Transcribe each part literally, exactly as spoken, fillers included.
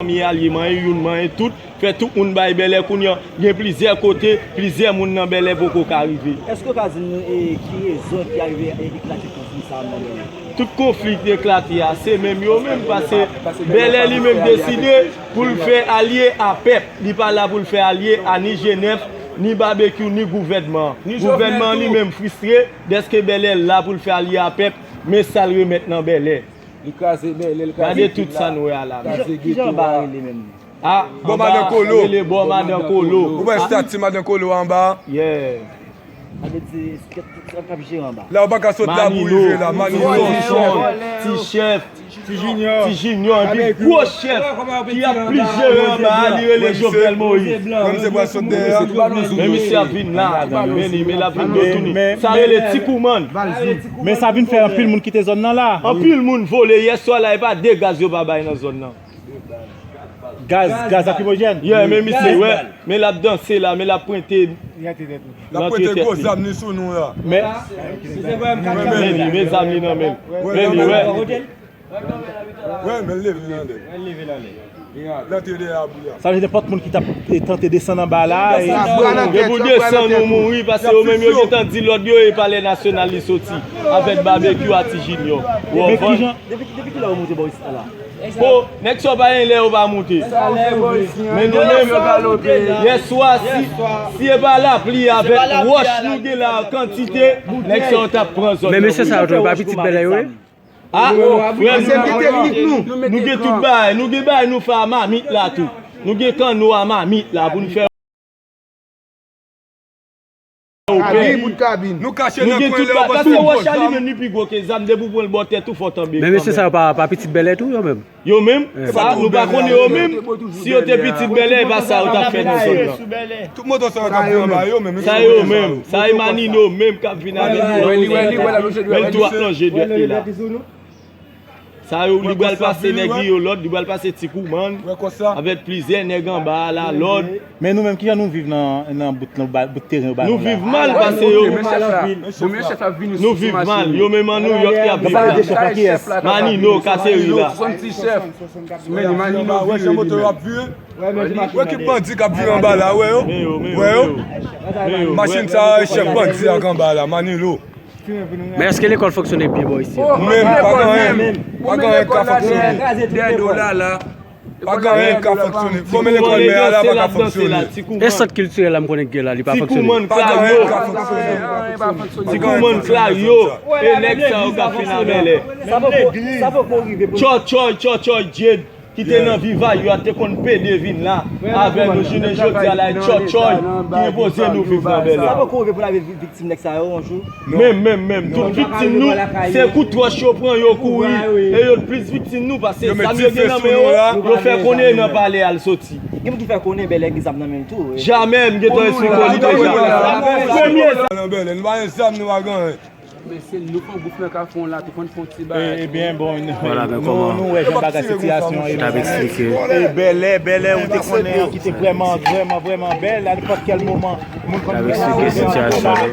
Fanmi alye, manyen youn, manyen tout, fè tout moun bay bèlè kounye a. Gen plizyè kote, plizyè moun nan bèlè poko ka rive. Èske w ka di nou e, ki rezon ki arive e, eklate konfli sa a nan bèlè? Tout konfli ki eklate a, se menm yo menm, paske bèlè li menm deside pou l fè alye a pèp. Li pa la pou l fè alye a ni G nèf, ni Babekyou, ni gouvènman. Gouvènman li menm fristre dèske bèlè la pou l fè alye a pèp, men sa l remèt nan bèlè. Li kraze bèlè, li kraze tout sa nou wè a la. Kijan anba rele menm? Ah, bò madan Kolo. Rele bò madan Kolo. Ou wè estati madan Kolo anba? Yeah. Sa vle di, kèt, kèt, kèt, kap jere anba. La, ou pa ka sot la pou rive la. Manino, Sonson, ti chèf, ti Junior, epi gwo chèf ki ap plis jere anba a, li rele Jovenel Moïse. Men misye ap vin la, men li, men l ap vin do touni. Sa rele ti koumann. Men sa vin fè anpil moun kite zòn nan la. Anpil moun vole yè swa la, e pa de gaz yo pa bay nan zòn nan. Gaz, gaz lakrimojèn. Yeah, men misye, wè, men l ap danse la, men l ap pwente. L ap pwente gwo zam li sou nou la. Men, men li, men zam li nan men l. Men li, wè. Wè, men l leve nan lè. L antre dèyè abri a. Sa vle di nenpòt moun ki t ap, e, tante desann anba la, e, depi w desann ou mouri, paske yo menm yo gentan di lòd yo e Palè Nasyonal li soti avèk Babekyou a ti Junior. Ou konprann? Depi, depi kilè yo moute bò isit la? Bon, nèg sa yo pa gen lè yo pa moute. Men nou menm, yè swa, si, si e pa lapli avèk wòch nou gen la kantite, nèg sa yo t ap pran zòn nan. Men mesye sa yo tou, e pa pitit bèlè yo ye? Ah, frè m, nou gen tout bagay. Nou gen bagay nou fè a mamit la tou. Nou gen kanno a mamit la pou nou fè Kabin, bout kabin. Nou kache nan kwen lè yo pa sou pòt. Paske wòch a li menm li pi gwo ke zam, depi w pran l bò tèt ou fò w tonbe. Men mesye sa yo pa, pa pitit bèlè tou yo menm? Yo menm? Sa, nou pa konnen yo menm. Si yo te pitit bèlè, e pa sa yo t ap fè nan zòn nan. Tout moto sa yo k ap vin anba yo menm. Sa yo menm. Sa e Manino menm k ap vin avèk yo. Men l tou ap lonje dwèt li la. Sa yo, li pral pase nèg li yo lòd, li pral pase ti koumann avèk plizyè nèg anba a la lòd. Men nou menm, kijan nou viv nan, nan bout, nan ba-, bout teren yo ba nou la? Nou viv mal, paske yo, nou viv mal. Yo menm an Nouyòk y ap viv la. Manino, Kateri la. Wè ki bandi k ap vin anba la, wè yo? Wè yo? Machin sa a, chèf bandi a k anba la, Manilo. Men èske lekòl fonksyone byen bò isit? Men pa gen anyen. Pa gen anyen k ka fonksyone. Dèyè do la la. Pa gen anyen k ka fonksyone. Bon, men lekòl mè a la pa ka fonksyone. E sant kiltirèl la m konnen k gen la, li pa fonksyone. Ti koumann Klaryo. Ti koumann Klaryo. E nèg sa yo k ap fin avè lè. Tchòtchòy, tchòtchòy, Djed. Ki te nan Viva, yo te konn pede vin la avè nou jounen jodi a la, e tchòtchòy ki enpoze nou viv nan bèlè. Sa poko rive pou n ap vi-, viktim nèg sa yo yon jou? Menm, menm, menm. Tout viktim nou, se kout wòch yo pran, yo kouri. E yo t plis viktim nou, paske zam yo gen nan men yo, yo fè konnen nan palè a l soti. Gen moun ki fè konnen bèlè gen zam nan men l tou, wi. Jamè, m gentan esplike w li deja. Premye. Nan bèlè, nou pa gen zam, nou pa gen anyen. Men se nou fè yon gouvènman ka fè yon latou, fò n fè yon ti bagay. Ebyen, bon, nou, nou wè jan bagay sitiyasyon ye. T ap eksplike. E bèlè, bèlè, ou te konnen an ki te vrèman, vrèman, vrèman bèl, a nenpòt kèl moman, moun konn. T ap eksplike sitiyasyon yo.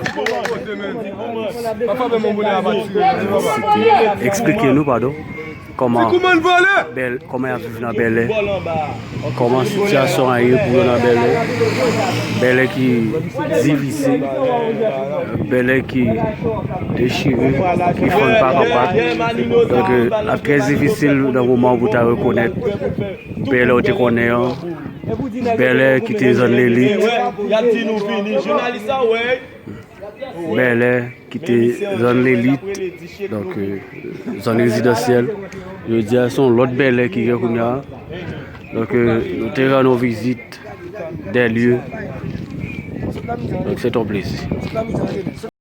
Eksplike nou, padon. Kòman bèl, kòman y ap viv nan bèlè, kòman sitiyasyon an ye pou yo nan bèlè, bèlè ki divize, bèlè ki dechire, ki fann pa kanpat. Donk, l ap trè difisil nan moman pou ta rekonèt bèlè w te konnen an, bèlè ki te zòn lelit. Bèlè ki te zòn lelit, donk, euh, zòn rezidansyèl. Jodi a, se yon lòt bèlè ki gen kounye a. Donk, euh, nou te rann yon vizit dè lye. Donk, se te yon plezi.